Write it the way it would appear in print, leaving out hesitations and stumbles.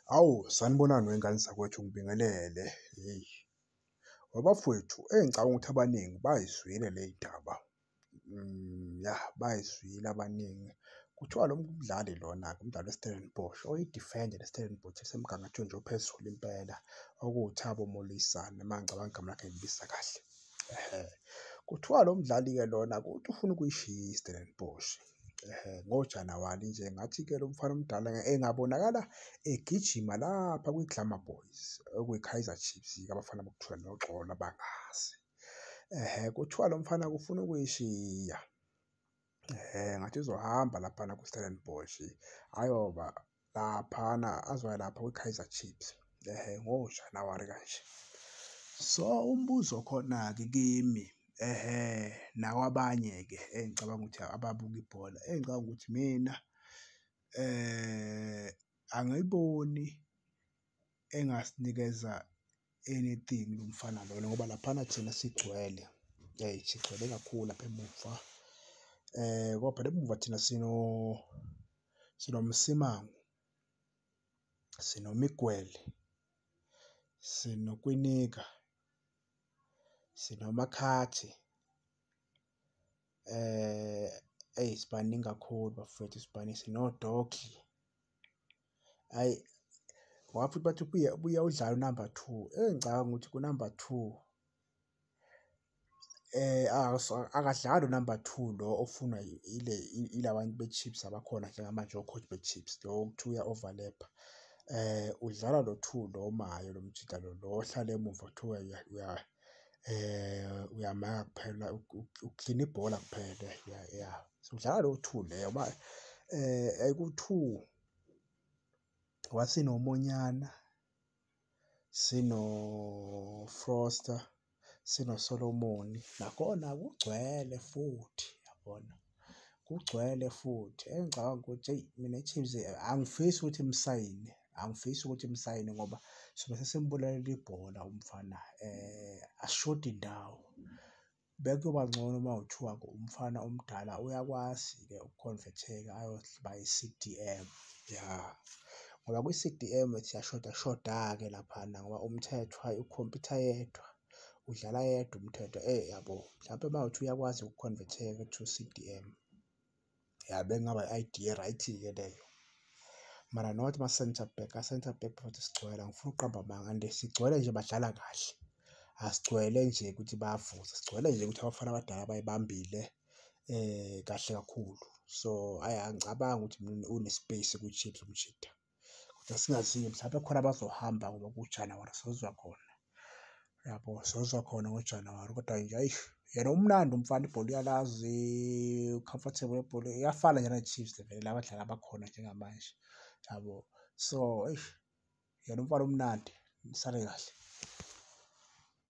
Hawu, sanibonani wey'ngane zakwethu, ngibingelele, hheyi. Webafowethu, engicabanga ukuthi abaningi bayizwile ley'ndaba, ya bayizwile abaningi. Kuthiwa lo mdlali lona-ke umdlali we-Stellenbosch, oyi-defender le-Stellenbosch esemgangathweni nje ophezulu impela, okuwuThabo Moloisane uma ngicabanga igama lakhe ngilibiza kahle, ehhe. Kuthiwa lo mdlali-ke lona kuthi ufuna ukuyishiya i-Stellenbosch, ehhe, ngoJanawari nje ngathi-ke lo mfana omdala engabonakala egijima lapha kwi-Glamour Boys, okuyi-Kaizer Chiefs-ke abafana bokuthula noxolo abangazi. Ehhe, kuthiwa lo mfana ufuna ukuyishiya, ehhe, ngathi uzohamba laphana kwi-Stellenbosch ayoba laphana azoya lapha kwi-Kaizer Chiefs, ehhe, ngoJanawari kanje. So, umbuzo khona-ke kimi, ehhe, nakwabanye-ke engicabanga ukuthi ababuka ibhola, engicabanga ukuthi mina angiyiboni engasinikeza anything lo mfana lona ngoba laphana thina sigcwele, sigcwele kakhulu lapha emuva. Ngoba phela emuva thina sinoMsimango, sinoMiguel, sinoKwinika, sinoMakhathi, eyi sibaningi kakhulu bafowethu sibaningi, sinoDoggy. Hhayi, ngoba futhi bathi ubuye ubuye awudlale unamba two, engicabanga ukuthi kunamba two akadlali unamba two lo ofunwa ile ila bantu be-Chiefs abakhona njengamanje o-coach be-Chiefs, lo okuthiwa uya-overlap-a. Udlala lo two lo omayo lo mjita lo, lo ohlala emuva kuthiwa uyamaka kuphela, uklina ibhola kuphela ya ya. So, udlala lowo two leyo ku-two ngoba sinoMonyana, sino-Foster, sinoSolomon, nakhona kugcwele futhi yabona, kugcwele futhi. Engicabanga ukuthi eyi mina i-Chiefs angifisi ukuthi imsayine, angifisi ukuthi imsayine ngoba sobe sesimbulalela ibhola umfana, asishodi ndawo. Bekuyoba ngcono uma kuthiwa umfana omdala uyakwazi-ke ukukhonvetheka ayoba i-C_D_M, ya. Ngoba kwi-C_D_M siyashoda shoda-ke laphana ngoba uMthethwa ukhompitha yedwa, udlala yedwa uMthethwa, eyi yabo. Mhlampe uma kuwukuthi uyakwazi ukukhonvetheka to C_D_M, ya bekungaba i-idea e-right-ke leyo. Mara not ma-centre back, a-centre back futhi sigcwele angifuni ukuqamba amanga and sigcwele nje badlala kahle. Asigcwele nje ukuthi bayavuza, sigcwele nje ukuthi abafana abadala bayibambile kahle kakhulu. So, hhayi angicabangi ukuthi mina une-space kwi-Chiefs umjita. Kodwa singazi-ke mhlampe khona abazohamba ngoba kuJanawari sozwa khona, yabo, sozwa khona ngoJanawari kodwa nje hhayi yena umnandi umfana ibhola uyalazi, u-comfortable ebholeni, iyafana nje ne-Chiefs vele la badlali abakhona njengamanje, yabo. So, eish yena umfana umnandi, nisale kahle.